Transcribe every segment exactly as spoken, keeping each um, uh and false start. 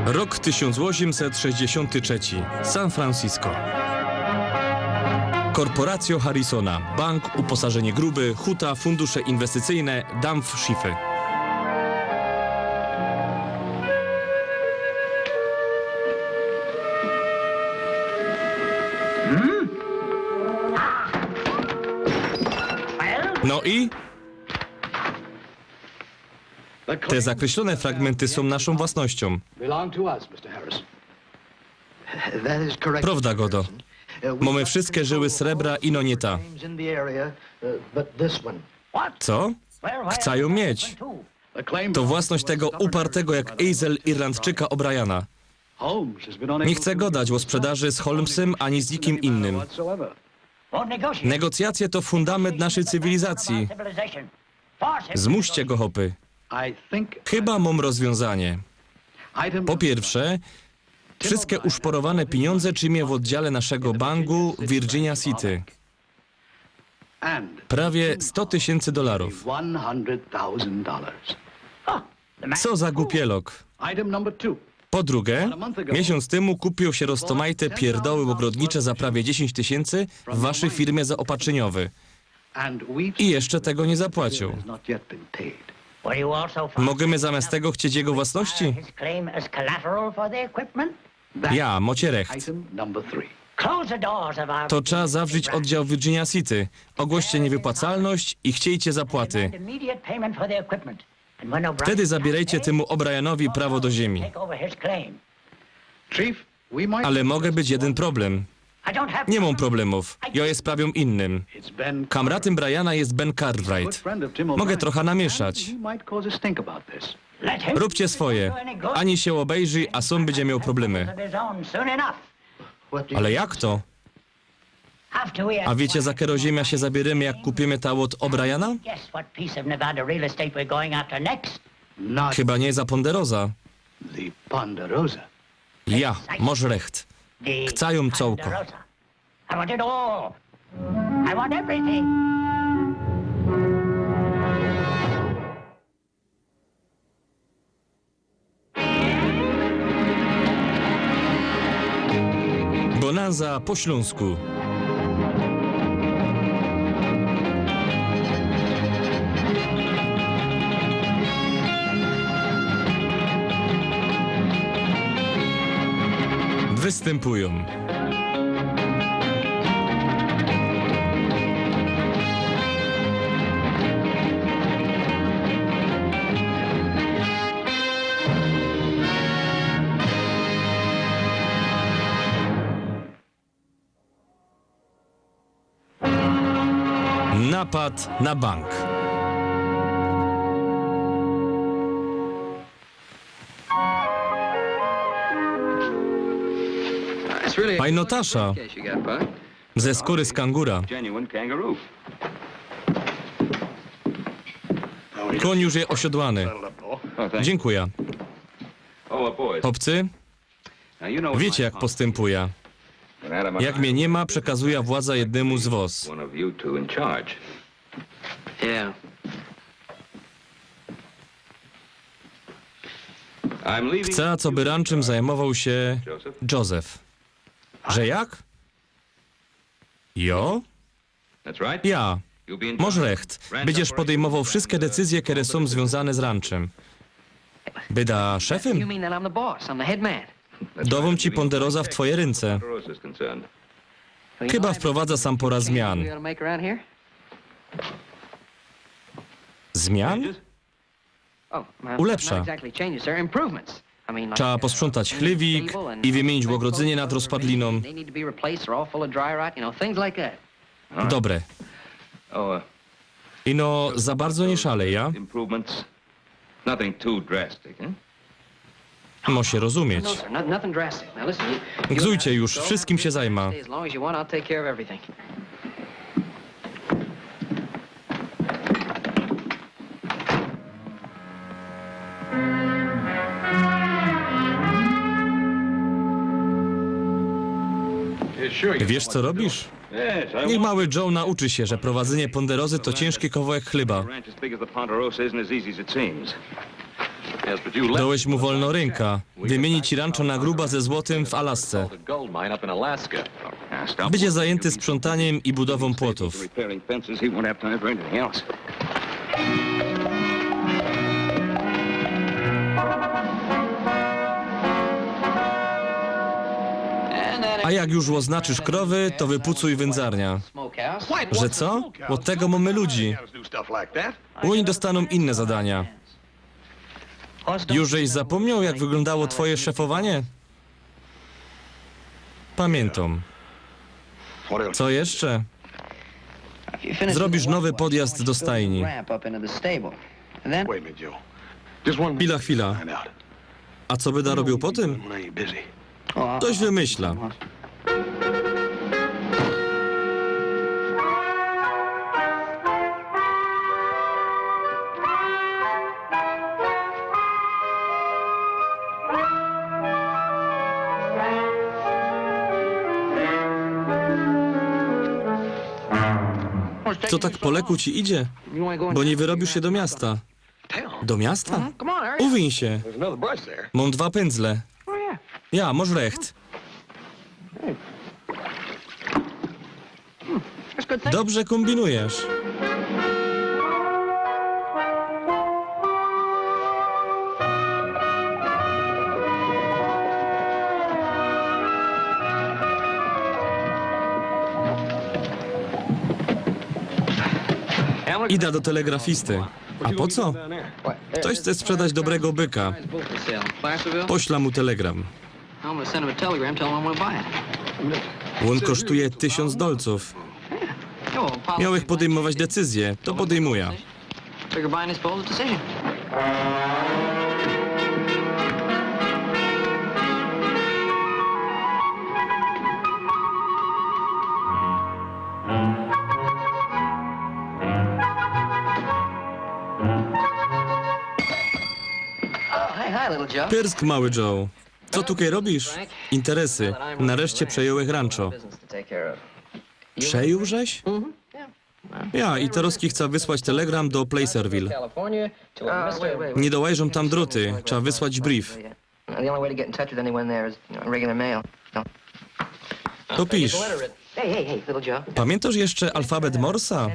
Rok tysiōnc ôziymset sześćdziesiōnty trzeci. San Francisco. Korporacjo Harrisona. Bank, uposażenie grube, huta, fundusze inwestycyjne, Dampfschiffe. No i? Te zakreślone fragmenty są naszą własnością. Prawda, Godo. Mamy wszystkie żyły srebra, ino niy ta. Co? Chca jōm mieć. To własność tego upartego jak ejzel Irlandczyka O'Briana. Niy chcę godać ô sprzedaży z Holmesym ani z nikim innym. Negocjacje to fundament naszej cywilizacji. Zmuście go, chopy. Chyba mōm rozwiōnzanie. Po piyrwsze, wszystkie uszporowane piniōndze trzimie w ôddziale naszego banku w Virginia City. Prawie sto tysiyncy dolarōw. Co za gupielok. Po drugie, miesiōnc tymu kupiōł sie roztomajte pierdoły ôgrodnicze za prawie dziesiyńć tysiyncy w waszyj firmie zaopatrzeniowy. I jeszcze tego niy zapłaciōł. Mogymy zamiast tego chcieć jego własności? Ja, mocie recht. To trzeba zawrzić ôddział Virginia City. Ôgłoście niywypłacalność i chciejcie zapłaty. Wtedy zabierejcie tymu O'Brianowi prawo do ziymi. Ale mogę być jedyn problem. Niy mōm problemōw. Jo je sprawiōm innym. Kamratym Briana je Ben Cartwright. Mogę trocha namiyszać. Rōbcie swoje. Ani sie ôbejrzi, a sōm bydzie mioł problemy. Ale jak to? A wiycie, za kero ziymia sie zabierymy, jak kupiymy ta ôd O'Briana? Chyba niy za Ponderosa. Ja, mosz recht. Chca jōm cołko. Bonanza po ślōnsku. Wystympujōm Napad na bank. Fajno tasza. Ze skōry z kangura. Kōń już je osiodłany. Dziynkuja. Chopcy, wiycie, jak postympuja. Jak mie niy ma, przekazuja władzã jednymu z wos. Chca, coby ranczym zajmowoł sie Joseph. Że jak? Jo? Ja. Mosz recht. Bydziesz podejmowoł wszyjske decyzje, kere sōm zwiōnzane z ranczym. Byda szefym? Dowōm ci Ponderosa w twoje rynce. Chyba wprowadza sam pora zmian. Zmian? Ulepsza. Trzeba posprōntać chlywik i wymiynić ôgrodzynie nad rozpadlinōm. Dobre. Ino za bardzo niy szalej, ja? Mosz sie rozumieć. Gzujcie już, wszyskim sie zajma. Wiysz, co robisz? Niych mały Joe nauczy sie, że prowadzynie Ponderozy to ciynżki kawałek chleba. Dałeś mu wolno rynka. Wymieni ci rancho na gruba ze złotym w Alasce. Będzie zajęty sprzątaniem i budową płotów. A jak już oznaczysz krowy, to wypucuj wędzarnia. Że co? Od tego mamy ludzi. Oni dostaną inne zadania. Już żeś zapomniał, jak wyglądało twoje szefowanie? Pamiętam. Co jeszcze? Zrobisz nowy podjazd do stajni. Chwila, chwila. A co będę robił po tym? Coś wymyślę. Co tak po leku ci idzie? Bo nie wyrobisz się do miasta. Do miasta? Uwiń się. Mam dwa pędzle. Ja, masz recht. Dobrze kombinujesz. Idę do telegrafisty. A po co? Ktoś chce sprzedać dobrego byka. Poślę mu telegram. On kosztuje tysiąc dolców. Miałeś podejmować decyzję, to podejmuję. Pyrsk, mały Joe. Co tutaj robisz? Interesy. Nareszcie przejąłeś rancho. Przejął żeś? Ja, i Teroski chce wysłać telegram do Placerville. Nie dołażą tam druty, trzeba wysłać brief. To pisz. Pamiętasz jeszcze alfabet Morsa?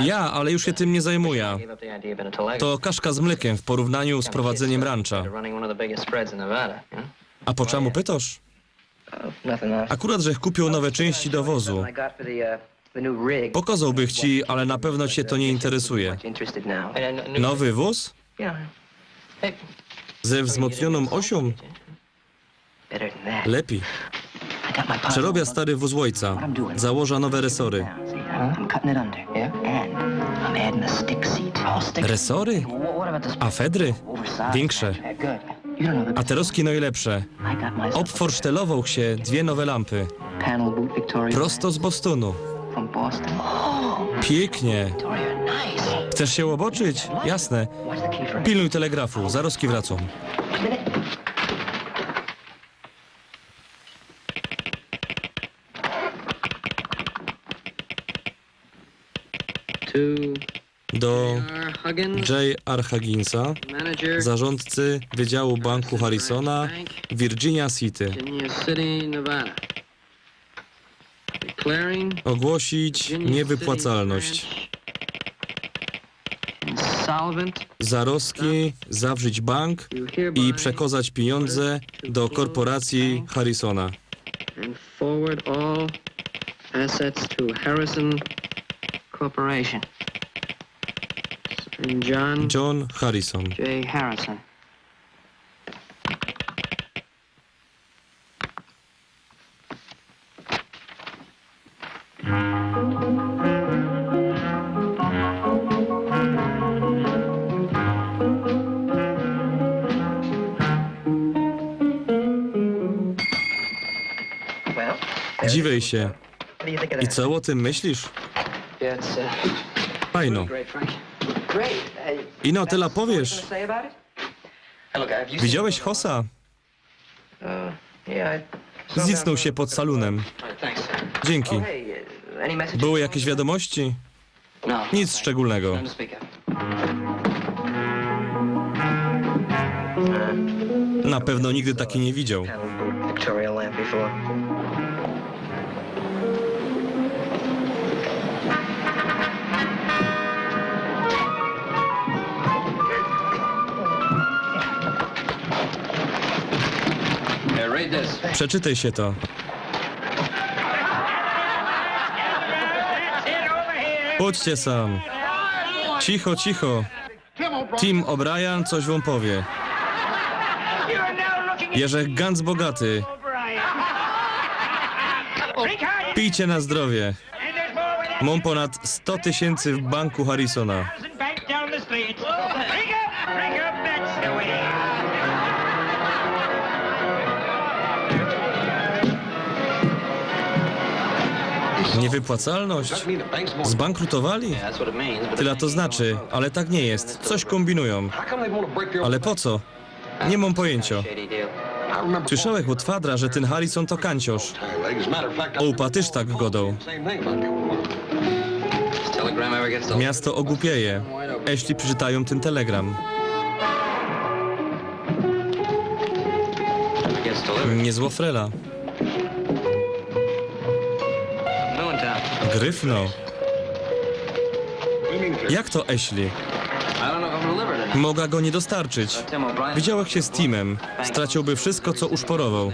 Ja, ale już się tym nie zajmuję. To kaszka z mlekiem w porównaniu z prowadzeniem rancha. A po czemu pytasz? Akurat żech kupił nowe części do wozu. Pokazałbych ci, ale na pewno cię to nie interesuje. Nowy wóz? Ze wzmocnioną osią? Lepiej. Przerobię stary wóz ojca. Założę nowe resory. Resory? A fedry? Większe. A Teroski najlepsze. Obforsztelował się dwie nowe lampy. Prosto z Bostonu. Pięknie. Chcesz się oboczyć? Jasne. Pilnuj telegrafu, zaroski wracam. Do J R Hugginsa, zarządcy Wydziału Banku Harrisona, Virginia City. Ogłosić niewypłacalność. Zaroski zawrzeć bank i przekazać pieniądze do korporacji Harrisona. And forward all assets to Harrison Corporation. And John John Harrison. J. Harrison. Dziwię się. I co o tym myślisz? Fajno. Ino tela powiesz. Widziałeś Hossa? Zicnął się pod salonem. Dzięki. Były jakieś wiadomości? Nic szczególnego. Na pewno nigdy takiej nie widział. Victoria lamp before. Przeczytaj się to. Pójdźcie sam. Cicho, cicho. Tim O'Brien coś wam powie. Jerzech ganz bogaty. Pijcie na zdrowie. Mam ponad sto tysięcy w banku Harrisona. Niewypłacalność? Zbankrutowali? Tyle to znaczy, ale tak nie jest. Coś kombinują. Ale po co? Nie mam pojęcia. Słyszałeś od Fadra, że ten Harrison to kanciorz. Ołpa też tak godał. Miasto ogłupieje, jeśli przeczytają ten telegram. Niezła frela. Gryfno. Jak to Ashley? Mogła go nie dostarczyć. Widziałeś się z Timem. Straciłby wszystko, co uszporował.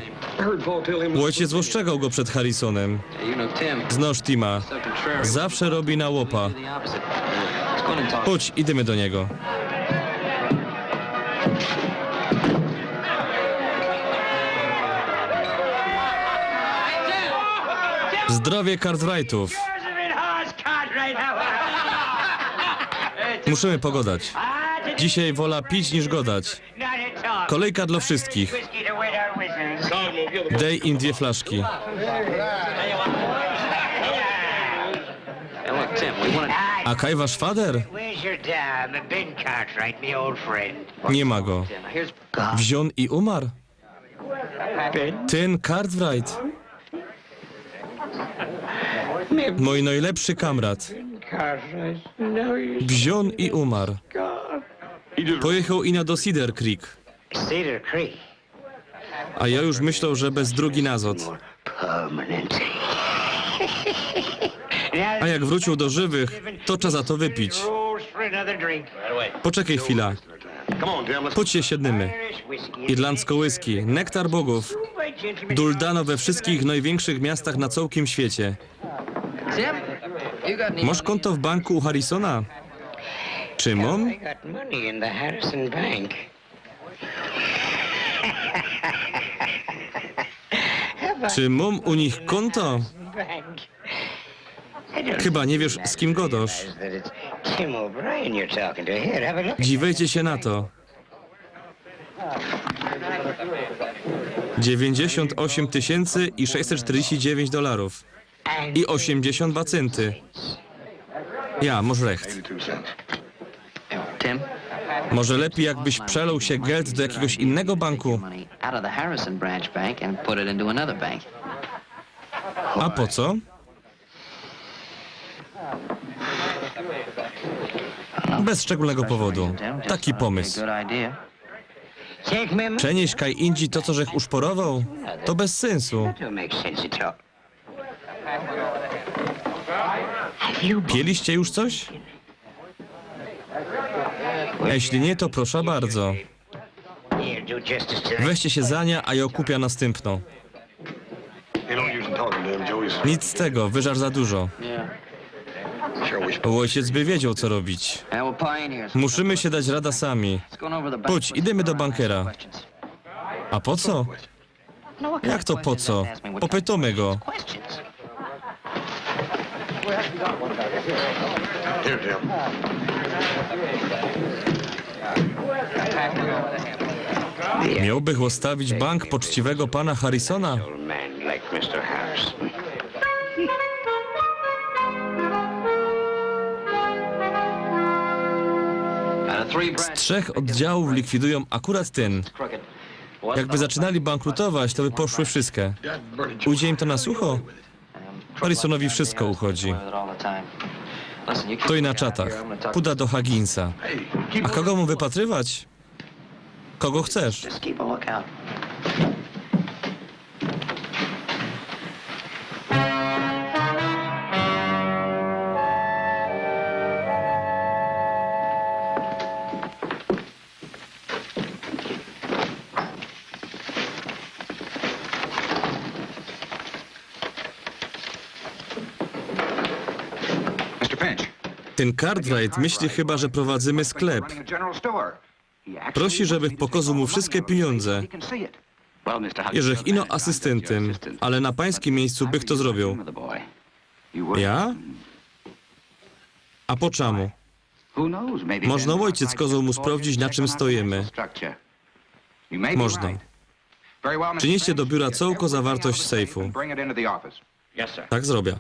Ojciec ostrzegał go przed Harrisonem. Znasz Tima. Zawsze robi na łopa. Chodź, idziemy do niego. Zdrowie Cartwrightów. Musimy pogadać. Dzisiaj wolę pić niż gadać. Kolejka dla wszystkich. Daj im dwie flaszki. A kaj wasz fader? Nie ma go. Wziął i umarł? Ten Cartwright. Mój najlepszy kamrat. Wziął i umarł. Pojechał ino do Cedar Creek. Cedar Creek. A ja już myślał, że bez drogi nazad. Permanent. A jak wrócił do żywych, to trzeba za to wypić. Poczekaj chwilę. Chodźcie, siednymy. Irlandzką whisky, nektar bogów. Duldano we wszystkich największych miastach na całym świecie. Masz konto w banku u Harrisona? Czy mam? They got money in the Harrison Bank. Czy mam u nich konto? Bank. Chyba nie wiesz, z kim gadasz. That it's Tim O'Brien you're talking to. Here, have a look. Dziwcie się na to. Dziewięćdziesiąt osiem tysięcy sześćset czterdzieści dziewięć dolarów i osiemdziesiąt dwa centy. Ja, możesz recht. Tim, Może lepiej, jakbyś przelał się geld do jakiegoś innego banku. money out of the Harrison Branch Bank and put it into another bank. A po co? Bez szczególnego powodu. Taki pomysł. Good idea. Take me money. Przenieść kaj indziej to, co żech uszporował? To bez sensu. That don't make sense at all. Have you Pieliście już coś? Jeśli nie, to proszę bardzo. here do justice to Weźcie się za nie, a ja kupię następną. You don't use talking to him, Joey. Nic z tego, wyżar za dużo. Ojciec by wiedział, co robić. Yeah, we're pioneers. Musimy się dać rada sami. Let's go over the bank. Chodź, idziemy do bankera. A po co? Jak to po co? Popytamy go. Questions. Here, Jim. Miałbych ustawić bank poczciwego pana Harrisona? Old man like Mister Harrison. Out of three Z branches, trzech oddziałów likwidują akurat ten. Jakby zaczynali bankrutować, to by poszły wszystkie. Ujdzie im to na sucho? Harrisonowi wszystko uchodzi. To i na czatach. Puda do Hugginsa. A kogo mu wypatrywać? Kogo chcesz? Ten Cartwright myśli chyba, że prowadzimy sklep. Prosi, żebych pokazał mu wszystkie pieniądze. Jeżech ino asystyntym, ale na pańskim miejscu bych to zrobił. Ja? A po czemu? Można ojciec kozał mu sprawdzić, na czym stoimy. Można. Przynieście do biura całką zawartość sejfu. Tak zrobię.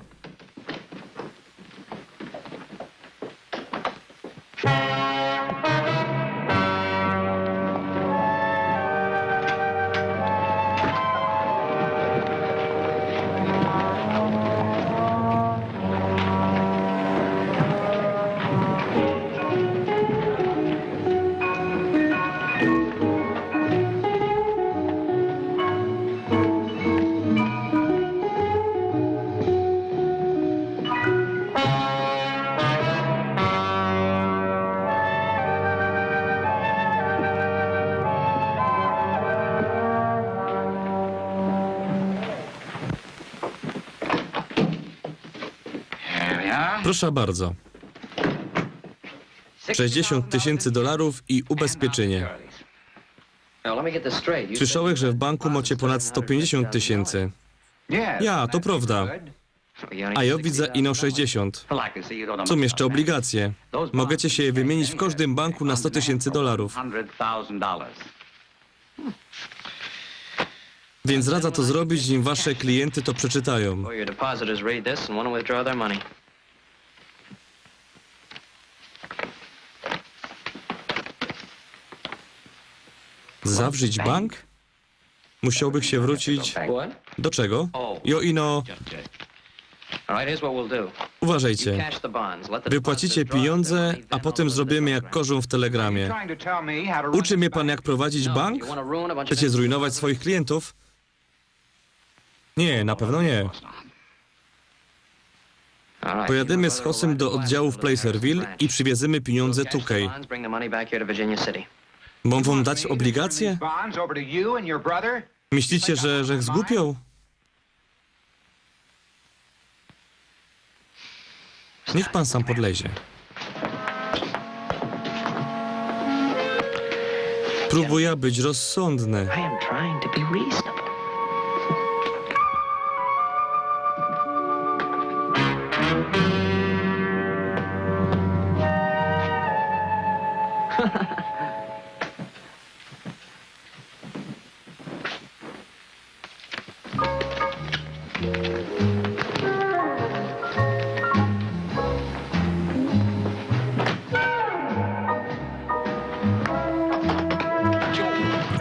Proszę bardzo. Sześćdziesiąt tysięcy dolarów i ubezpieczynie. Słyszałech, że w banku macie ponad sto pięćdziesiąt tysięcy. Ja, to prawda. A ja widzę ino sześćdziesiąt. Są jeszcze obligacje. Możecie się je wymienić w każdym banku na sto tysięcy dolarów. Więc radzę to zrobić, nim wasze klienty to przeczytają. All your depositors read this and want to withdraw their money. Zawrzeć bank? Musiałbych się wrócić. What? Do czego? Jo, ino. All right, here's what we'll do. You Uważajcie. Cash the bonds. Let the Wypłacicie depositors draw their pieniądze, money, a then potem I'll zrobimy, jak korzą w telegramie. Uczy mnie pan, jak prowadzić bank? Chcecie zrujnować swoich klientów? Nie, na pewno nie. Pojadymy z Hosym do oddziału w Placerville i przywiezymy pieniądze tukej. Mam wam dać obligacje? Myślicie, że, że zgłupiał? Niech pan sam podlezie. Próbuję być rozsądny. I am trying to be reasonable.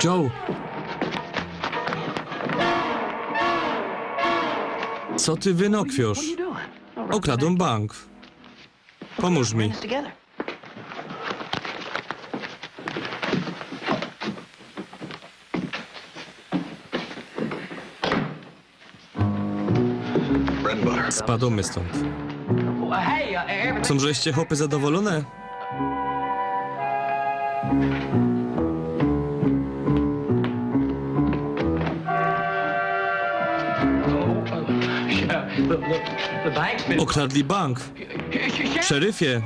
Joe! Co ty wynokwiasz? Okradłem bank. Pomóż mi. Spadajmy stąd. Są żeście, chłopy, zadowolone? Okradli bank. Szeryfie.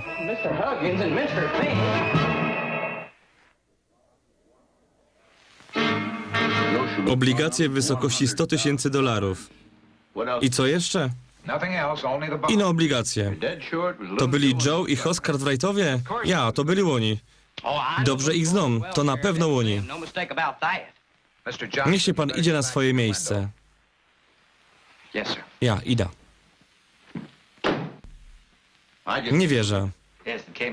Obligacje w wysokości sto tysięcy dolarów. I co jeszcze? Ino obligacje. To byli Joe i Hoss Cartwrightowie? Ja, to byli oni. Dobrze ich znam, to na pewno oni. Niech się pan idzie na swoje miejsce. Ja, idę. Nie wierzę.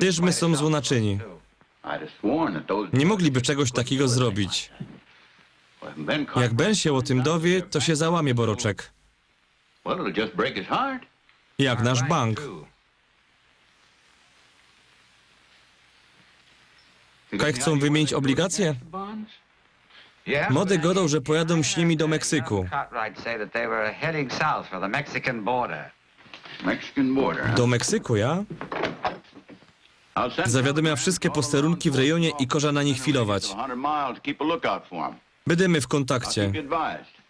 Tyż my są zło naczyni. Nie mogliby czegoś takiego zrobić. Jak Ben się o tym dowie, to się załamie, Boroczek. Jak nasz bank. Kaj chcą wymienić obligacje? Mody godoł, że pojadą z nimi do Meksyku. Cartwright say that they were heading south for the Mexican border. Mexican border. Do Meksyku, ja? I'll send Zawiadomiam wszystkie posterunki w rejonie i koża na nich filować. A hundred miles, keep a lookout for 'em. Bydymy w kontakcie. Keep you advised.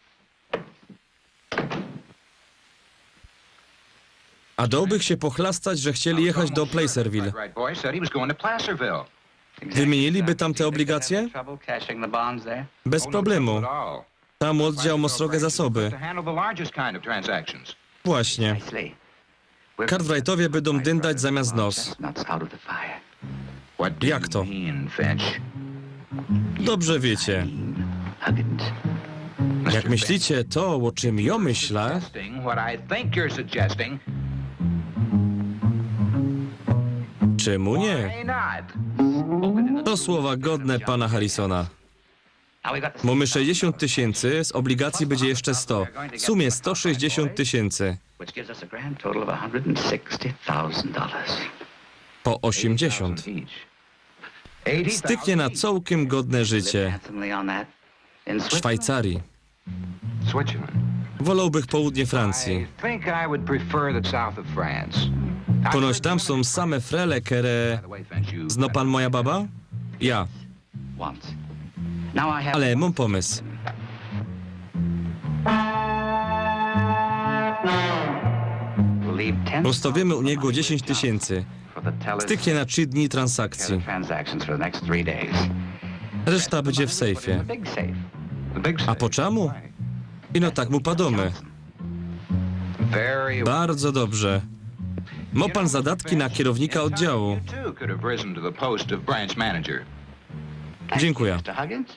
A dołbych się pochlastać, że chcieli jechać do Placerville. Cartwright boy said he was going to Placerville. Wymieniliby tamte obligacje? Trouble cashing the bonds there? Bez problemu. At all. Tam oddział mŏ srogę zasoby. To handle the largest kind of transactions. Właśnie. Cartwrightowie bydą dyndać zamiast nos. Chestnuts out of the fire. What do Jak you to? mean, Finch? Dobrze wiecie. Huggins. Jak myślicie to, o czym jŏ myślę, Suggesting what I think you're suggesting. Czemu nie? Why not? To słowa godne pana Harrisona. Mōmy sześćdziesiōnt tysiyncy, z obligacji bydzie jeszcze sto. W sumie sto sześćdziesiōnt tysiyncy. Which gives us a grand total of a hundred and sixty thousand dollars. Po osiemdziesiąt. Each. Eighty Styknie na cołkym godne życie. Handsomely on that. In W Switzerland. Szwajcarii. Switzerland. Wolałbych południe Francji. I think I would prefer the south of France. Ponoć tam są same frele, kere... By the way, Finch, you Zno pan moja baba? Ja. Once. Now I have Ale mam pomysł. Leave ten Postawimy u niego dziesięć tysięcy. for the tellers Styknie na trzy dni care transakcji. the transactions for the next three days. Reszta będzie w sejfie. The big safe. The big safe. A po czemu? Ino tak mu padōmy. Very well. Bardzo dobrze. Mŏ pan zadatki na kierownika oddziału. You too could have risen to the post of branch manager. Dziękuję. Mister Huggins?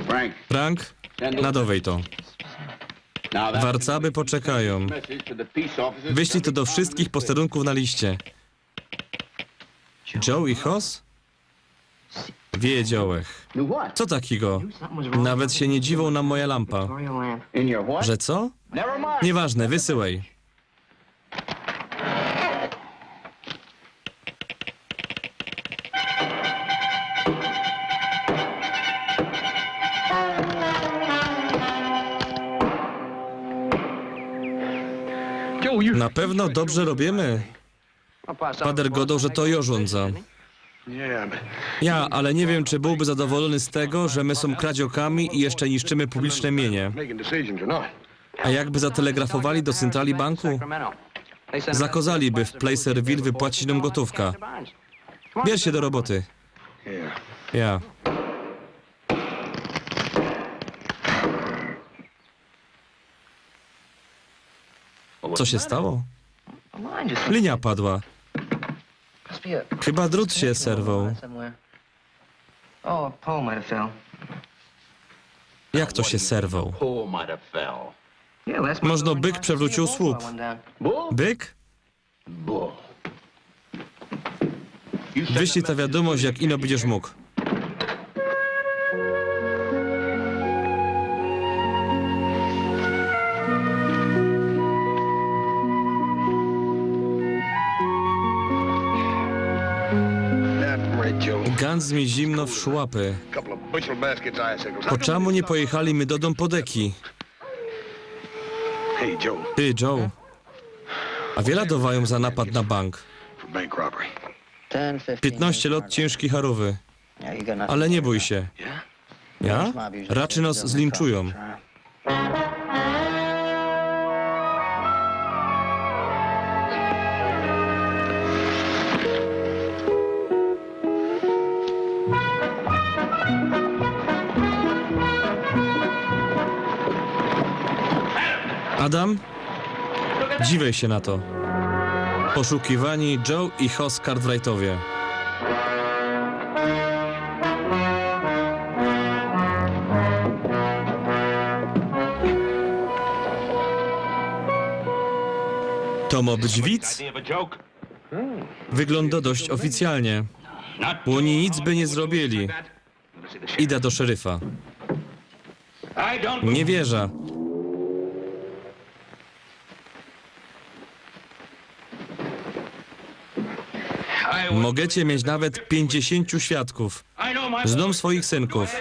Frank, Frank, nadowej to. now that Warcaby poczekają. message to the peace officers. Wyślij to do wszystkich posterunków na liście. Joe i Hoss? Wiedziołech. Co takigo? Nawet sie niy dziwōł na moja lampa. In your what? Że co? Never mind. Nieważne, wysyłej. Na pewno dobrze robiymy. Pader godoł, że to jŏ rzōndzã. Ja, ale niy wiym, czy bōłby zadowolōny z tego, że my sōm kradziokami i jeszcze niszczymy publiczne mienie. A jakby zatelegrafowali do centrali banku? Zakŏzaliby w Placerville wypłacić nōm gotōwka. Bierz sie do roboty. Ja. Co sie stało? Linia padła. Chyba drut sie serwoł. Jak to sie serwoł? Pole might have fell. Możno byk przewrōciōł słup. Byk? Wyślij ta wiadōmość, jak ino bydziesz mōg. Gans mi zimno w szłapy. Po czamu niy pojechali my do dōm po deki? Ty, Joe. A wiela dŏwajōm za napad na bank? Piętnaście lot ciynżkij harowy. Ale niy bōj sie. Ja? Raczy nos zlinczujōm. Adam? Dziwej sie na to. Poszukiwani Joe i Hoss Cartwrightowie. To mŏ być wic? Wyglōndo dość ôficjalnie. Ôni nic by niy zrobiyli. Idã do szeryfa. Niy wierzã. Mogecie mieć nawet pięćdziesięciu świadków. Znōm swoich synków.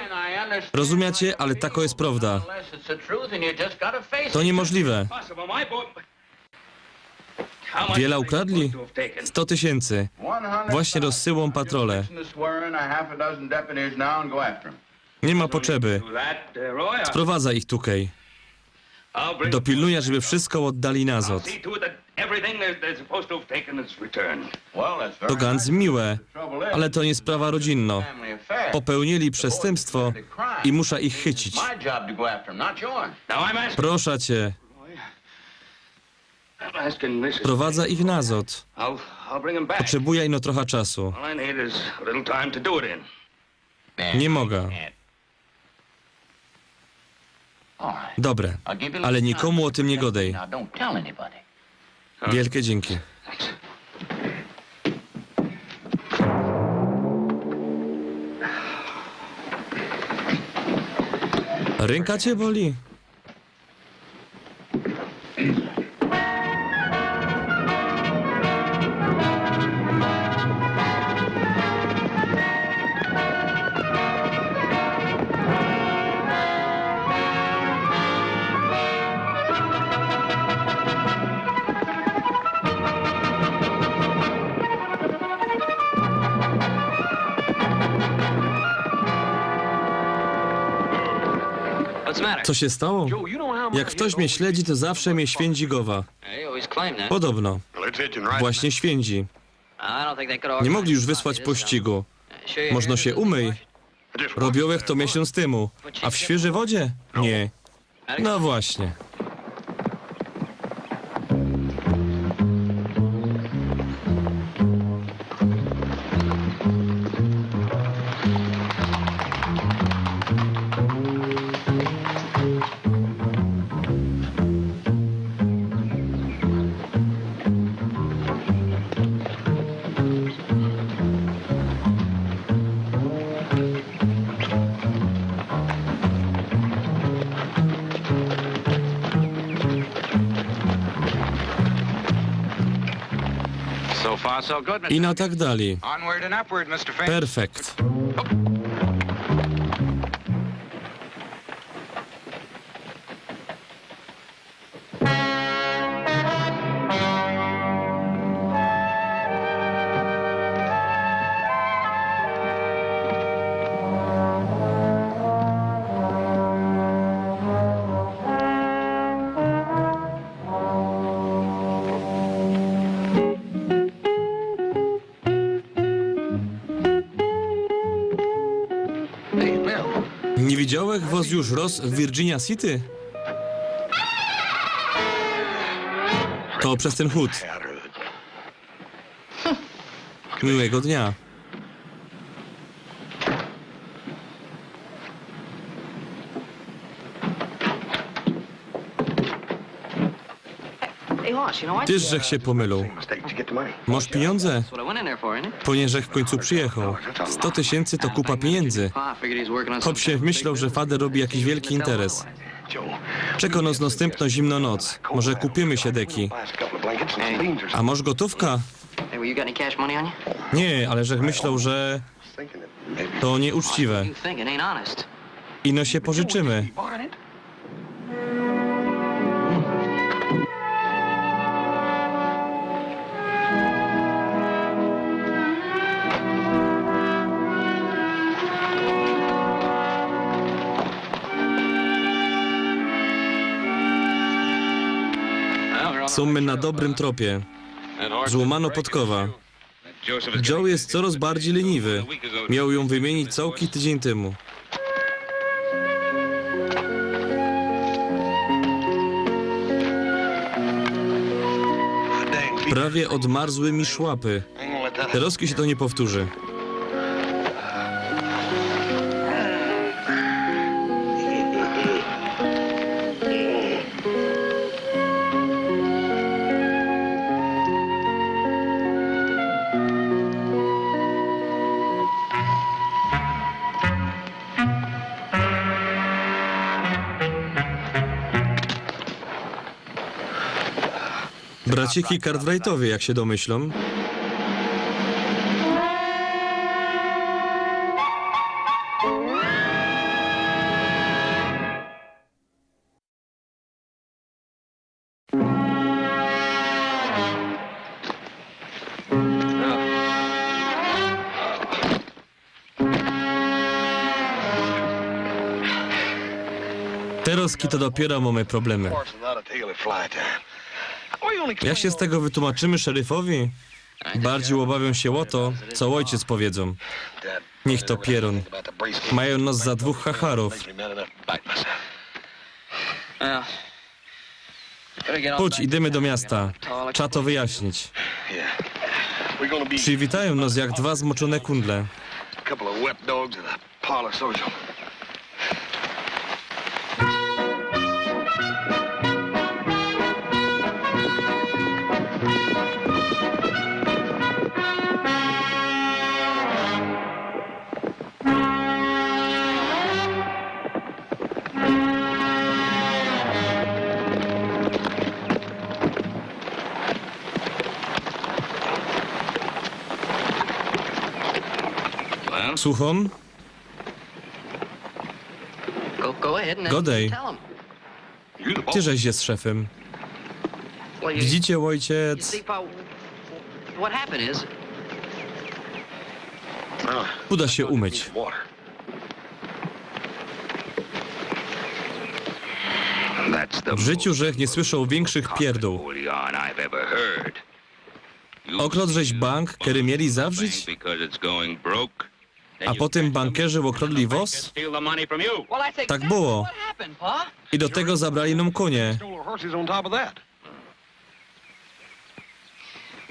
Rozumiecie, ale tako jest prawda. To niemożliwe. Wiela ukradli? Sto tysięcy. Właśnie rozsyłōm patrole. Nie ma potrzeby. Sprowadzaj ich tukej. Dopilnuja, żeby wszystko ôddali nazod. To gans miłe, ale to nie sprawa rodzinnŏ. Popełnili przestępstwo i musza ich chycić. Proszã ciã. Sprowadzã ich nazod. Potrzebujã ino trochã czasu. Nie mogã. Dobre, ale nikōmu ô tym niy godej. Wielkie dzięki. Rynka ciã boli? Co sie stało? Jak ftoś mie śledzi, to zawsze mie świynci gowa. Podobno. Właśnie świynci. Niy mogli już wysłać pościgu. Możno sie umyj. Robiołech to miesiōnc tymu. A w świyżyj wodzie? Niy. No właśnie. Ino tak dalij. Perfekt. Niy widziołech wŏs już roz w Virginia City? To bez tyn chōd. Miłego dnia. Tyż żech sie pomylił. Mŏsz piniōndze? Po nie żech w kōńcu przijechoł. Sto tysiyncy to kupa piniōndzy. Chop sie wmyśloł, że fader robi jakiś wielki interes. Czeko nŏs nŏstympnŏ zimnŏ noc. Może kupiymy sie deki. A mŏsz gotōwka? Niy, ale żech myśloł, że to niyuczciwe. Ino sie pożyczymy. Sōm my na dobrym tropie. Złōmano podkowa. Joe je coroz bardzij leniwy. Mioł jã wymiynić cołki tydziyń tymu. Prawie ôdmarzły mi szłapy. Terŏzki sie to niy powtōrzi. Braciki Cartwrightowie, jak sie domyślōm. Roski to dopiero mamy problemy. Jak się z tego wytłumaczymy szeryfowi? Bardziej obawiam się o to, co ojciec powiedzą. Niech to pierun. Mają nos za dwóch chacharów. Chodź, idziemy do miasta. Trzeba to wyjaśnić. Przywitają nas jak dwa zmoczone kundle. Słucham? Godej. Ty żeś jest szefem. Widzicie, ojciec? Uda się umyć. W życiu żech nie słyszał większych pierdół. Okradłeś bank, kery mieli zawrzeć? A potym bankerzy okradli wos? Tak było. I do tego zabrali nam konie.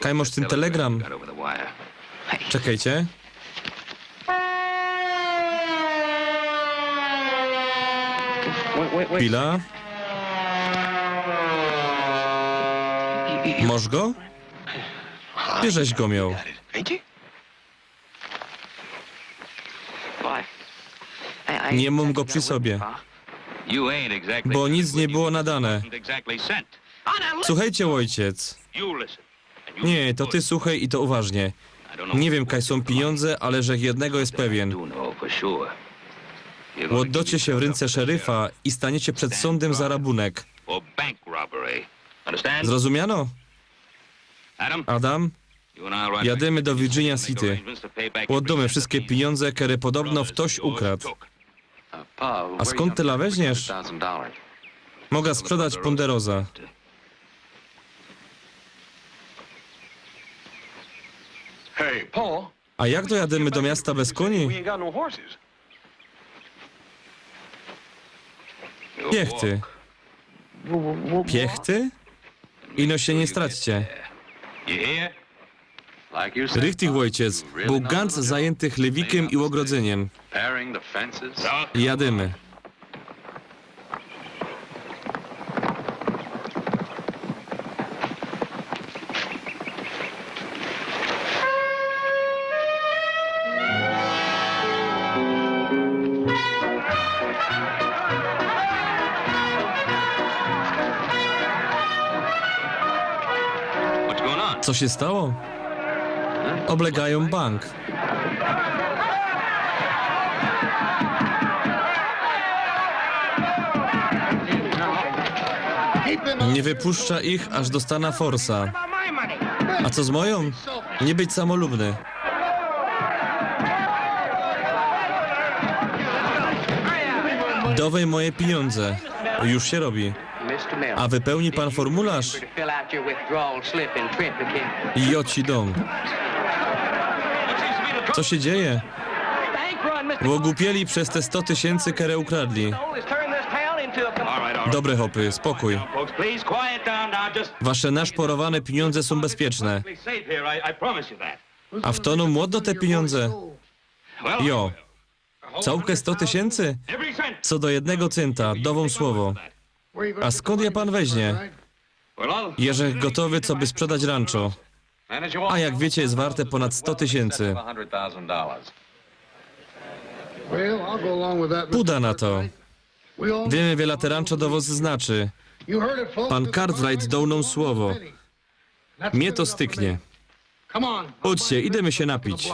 Kaj, masz ten telegram? Czekejcie. Chwila. Masz go? Ty żeś go miał. Nie mam go przy sobie, bo nic nie było nadane. Słuchajcie, ojciec. Nie, to ty słuchaj i to uważnie. Nie wiem, kaj są pieniądze, ale żech jednego jest pewien. Oddacie się w ręce szeryfa i staniecie przed sądem za rabunek. Zrozumiano? Adam, jadymy do Virginia City. Oddamë wszystkie pieniądze, kere podobno ftoś ukradł. A skąd tela weźmiesz? Mogę sprzedać Ponderosa. A jak dojadymy do miasta bez koni? Piechty. Piechty? Ino się nie straćcie. Richtig, ojciec. Był ganz zajęty chlewikiem i ogrodzeniem. Jadymy. Co się stało? Oblegają bank. Nie wypuszczę ich, aż dostanę forsa. A co z moją? Nie być samolubny. Dawaj moje pieniądze. Już się robi. A wypełni pan formularz? I jo ci dom. Co się dzieje? Ogłupieli przez te sto tysięcy, kere ukradli. Dobre, chopy, spokój. Wasze naszporowane pieniądze są bezpieczne. A fto nōm ôddo te pieniądze? Jo. Cołke sto tysięcy? Co do jednego cynta, dowōm słowo. A skąd je pan weźmie? Jeżech gotowy, coby sprzedać rancho. A jak wiecie, jest warte ponad sto tysięcy. Pudã na to. Wiemy, wiela te rancho do wos znaczy. Pan Cartwright doł nōm słowo. Mie to styknie. Chodźcie, idymy się napić.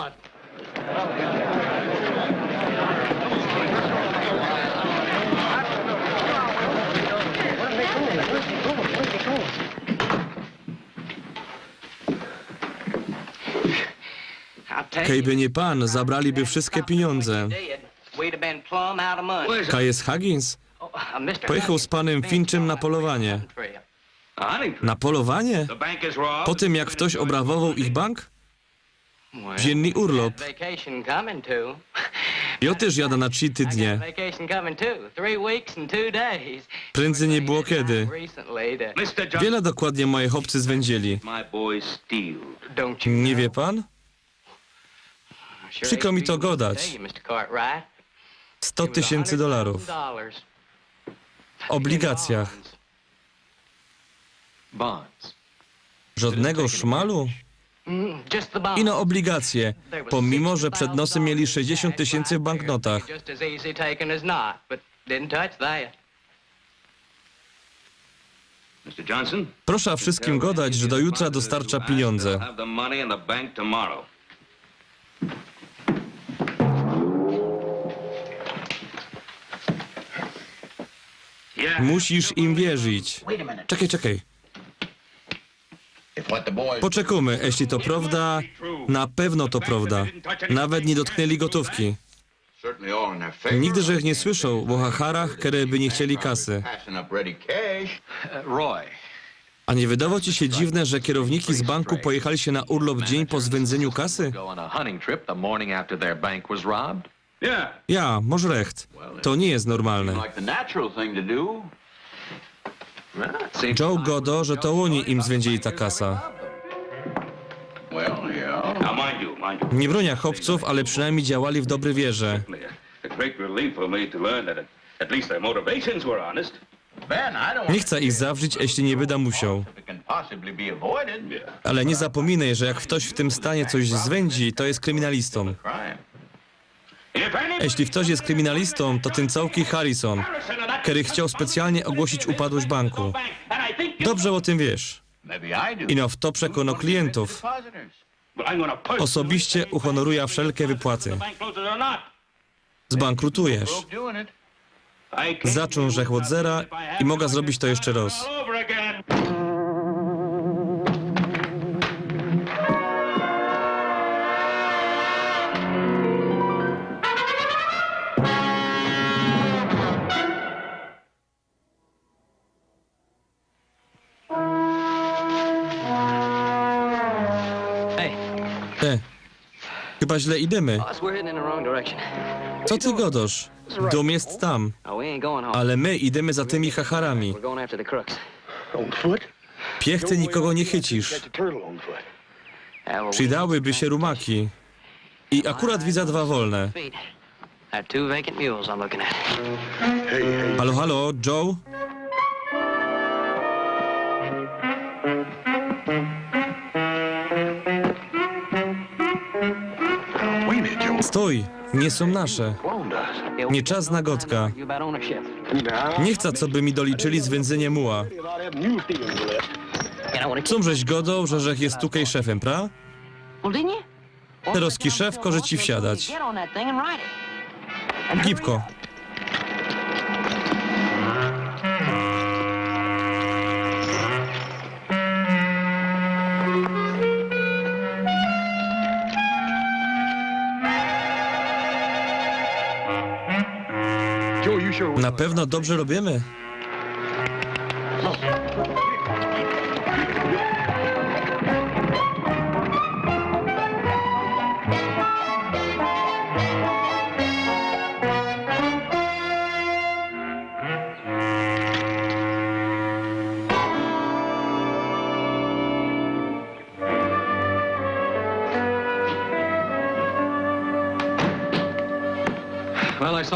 Kejby nie pan, zabraliby wszystkie pieniądze. Kaj jest Huggins? Pojechał z panem Finchym na polowanie. Na polowanie? Po tym, jak ktoś obrabował ich bank? Wzięli urlop. Ja też jadę na trzy tygodnie. Prędzej nie było kiedy. Wiele dokładnie moje chłopcy zwędzili. Nie wie pan? Przykro mi to gadać. Sto tysięcy dolarów. W obligacjach. Żadnego szmalu? Ino obligacje, pomimo że przed nosem mieli sześćdziesiąt tysięcy w banknotach. Proszę wszystkim gadać, że do jutra dostarcza pieniądze. Musisz im wierzyć. Czekaj, czekaj. Poczekujmy, jeśli to prawda, na pewno to prawda. Nawet nie dotknęli gotówki. Nigdy żech nie słyszał ô hacharach, kere by nie chcieli kasy. A nie wydało ci się dziwne, że kierowniki z banku pojechali się na urlop dzień po zwędzeniu kasy? Ja, możesz recht. To nie jest normalne. Joe godo, że to oni im zwędzili ta kasa. Nie bronię chłopców, ale przynajmniej działali w dobrej wierze. Nie chcę ich zawrzeć, jeśli nie będę musiał. Ale nie zapominaj, że jak ktoś w tym stanie coś zwędzi, to jest kryminalistą. Jeśli ktoś jest kryminalistą, to ten cołki Harrison, kery chciał specjalnie ôgłosić upadłość banku. Dobrze ô tym wiysz. Ino w to przekono klientōw. Ôsobiście uhonorujã wszelkie wypłaty. Zbankrutujesz. Zaczōn żech ôd zera i mogã zrobić to jeszcze roz. Te. Chyba źle idymy. Co ty godosz? Dōm jest tam. Ale my idymy za tymi hacharami. Piechty nikogo nie chycisz. Przydałyby się rumaki. I akurat widzã dwa wolne. Halo, halo, Joe? Stōj, nie sōm nasze. Nie czas na godka. Nie chcã, coby mi doliczyli zwynzynie muła. Sōm żeś godoł, że żech jest tukej szefym, pra? Terozki szef koże ci wsiadać. Gibko. Na pewno dobrze robiymy.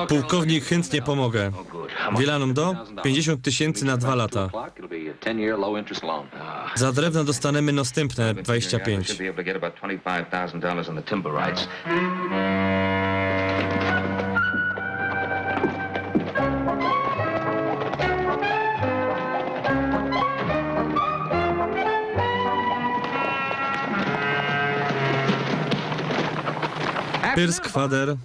Pułkownik, chyntnie pomogã. Wiela nōm do? Piyńćdziesiōnt tysiyncy na dwa lata. Za drewno dostanymy nostympne dwadzieścia pięć. Pyrsk, fader.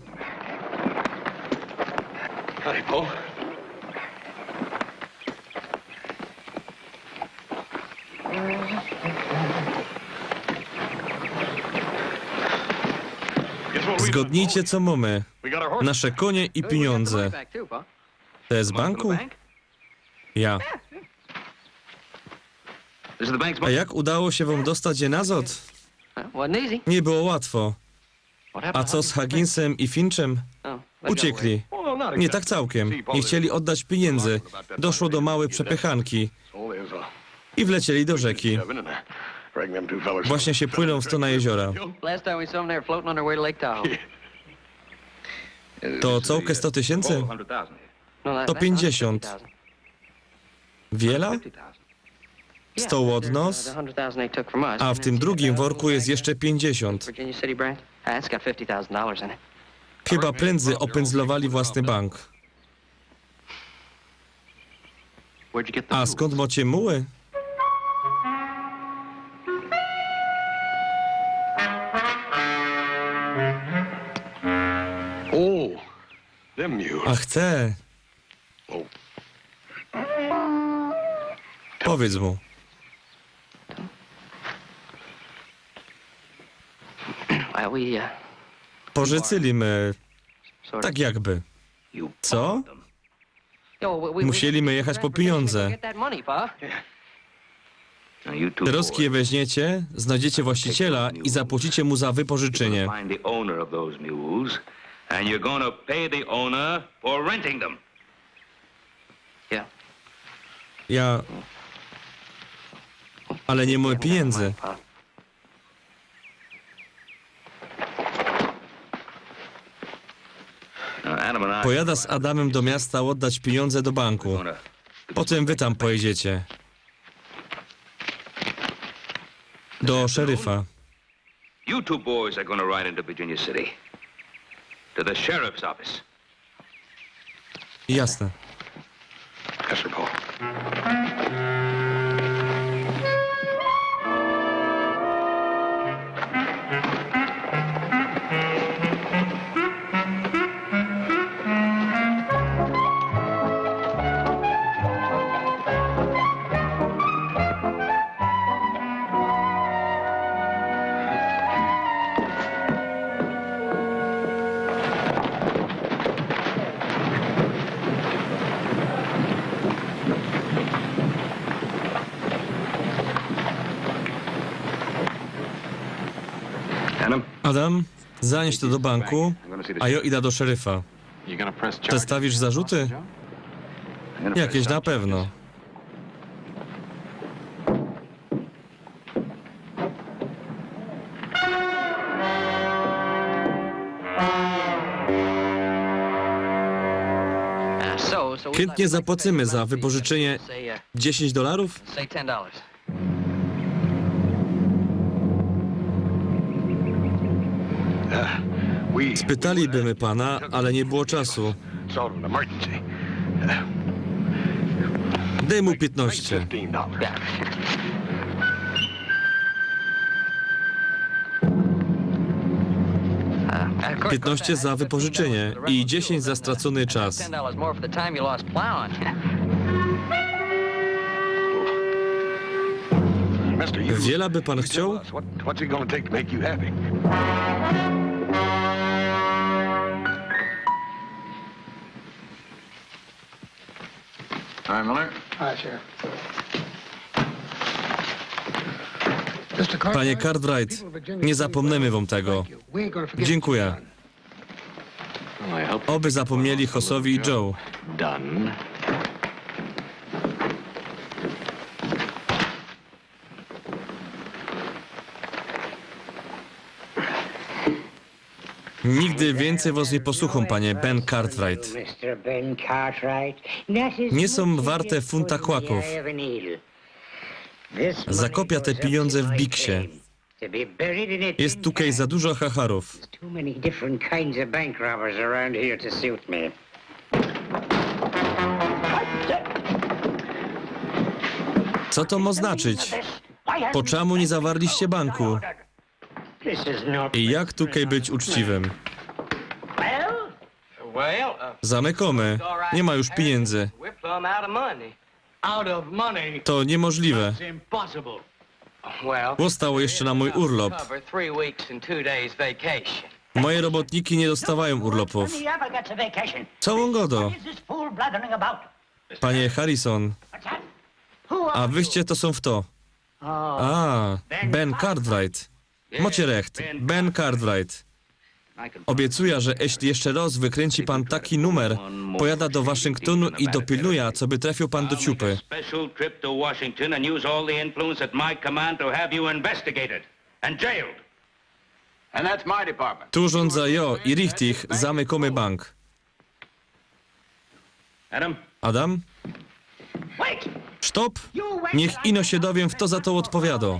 Zgodnijcie, co mōmy. Nasze konie i piniōndze. To je z banku? Ja. A jak udało się wam dostać je nazad? Nie było łatwo. A co z Hugginsem i Finchym? Uciekli. Nie tak całkiem. Nie chcieli oddać pieniędzy. Doszło do małej przepychanki. I wlecieli do rzeki. Właśnie się płynął w stronę jeziora. Last time we saw them, they were floating on their way to Lake Tahoe. To całke sto tysięcy? No, that, To that, pięćdziesiąt. That's fifty thousand. Wiela? Yeah, Sto od there's nos, a hundred thousand they took from us. A w tym drugim worku jest jeszcze pięćdziesiąt. Virginia City branch? Ah, it's got fifty thousand dollars in it. Chyba prędzy opędzlowali własny bank. A skąd macie muły? Oh, them mules. Ach, te. Powiedz mu. Uh, we, uh, Pożyczyli my, sort of. Tak jakby. You Co? bought them. Yo, we, we, we Musieli my jechać po pieniądze. Get that money, Pa. Now you two Terozki je boys, weźmiecie, znajdziecie właściciela i zapłacicie mu za wypożyczyenie. Find the owner of those mules, and you're gonna pay the owner for renting them. Yeah. Ja... Ale nie mamy pieniędzy. Now, Adam and I Pojadę z Adamem do miasta oddać pieniądze do banku. gonna Potem wy tam pojedziecie. Do szeryfa. You two boys are gonna ride into Virginia City. To the sheriff's office. Jasne. Yes, sir, Paul. Adam, Adam, zanieś to do banku, a ja idę do szeryfa. Przedstawisz zarzuty? Jakieś na pewno. Chętnie zapłacymy za wypożyczenie dziesięć dolarów. Say ten dollars. Spytaliby my pana, ale nie było czasu. Daj mu piętnaście. Piętnaście za wypożyczenie i dziesięć za stracony czas. Wiela by pan chciał? What's it gonna take to make you happy? All right, Miller. Panie Cartwright, nie zapomnimy wam tego. Dziękuję. Oby zapomnieli Hossowi i Joe. Done. Nigdy więcej was nie posłucham, panie Ben Cartwright. Nie są warte funta kłaków. Zakopię te pieniądze w biksie. Jest tutaj za dużo chacharów. Too many different kinds of bank robbers around here to suit me. Co to ma znaczyć? Po czemu nie zawarliście banku? This is not I jak tutaj być uczciwym? Well, Well, uh, Zamykamy. Nie ma już pieniędzy. We're plumb out of money. Out of money? To niemożliwe. It's Impossible. Well, Zostało jeszcze na mój urlop. Cover three weeks and two days vacation. Moje robotniki nie dostawają urlopów. Co on gada? Panie Harrison, a wyście to są w to. A, Ben Cartwright. Mocie recht, Ben Cartwright. Obiecuja, że jeśli jeszcze roz wykrynci pan taki numer, pojada do Waszyngtōnu i dopilnuja, coby trafiōł pan do ciupy. Special trip to Washington and use all the influence at my command to have you investigated and jailed. And that's my department. Tu rządza jo i richtig, zamykōmy bank. Adam? Adam? Stop! Niech ino sie dowiym, fto za to ôdpowiadŏ.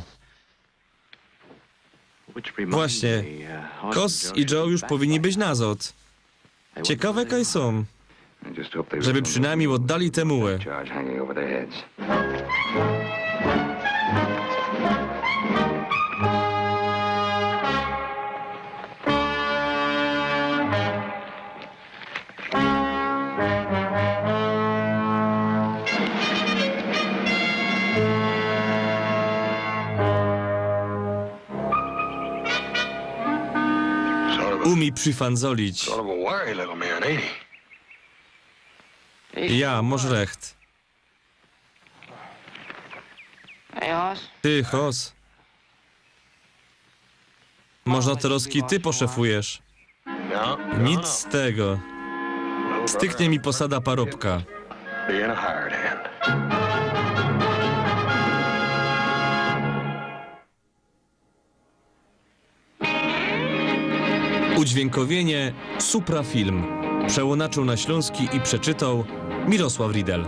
Właśnie. Kos i Joe już powinni być nazŏd. Ciekawe, kaj sōm. Żeby przinajmnij ôddali te muły. Umie przifandzolić. Ja, mosz recht. Ty, Hos. Może to roz kij ty poszefujesz? Nic z tego. Styknie mi posada parobka. Udźwiękowienie Suprafilm. Przełōnaczōł na ślōnski i przeczytoł Mirosław Riedel.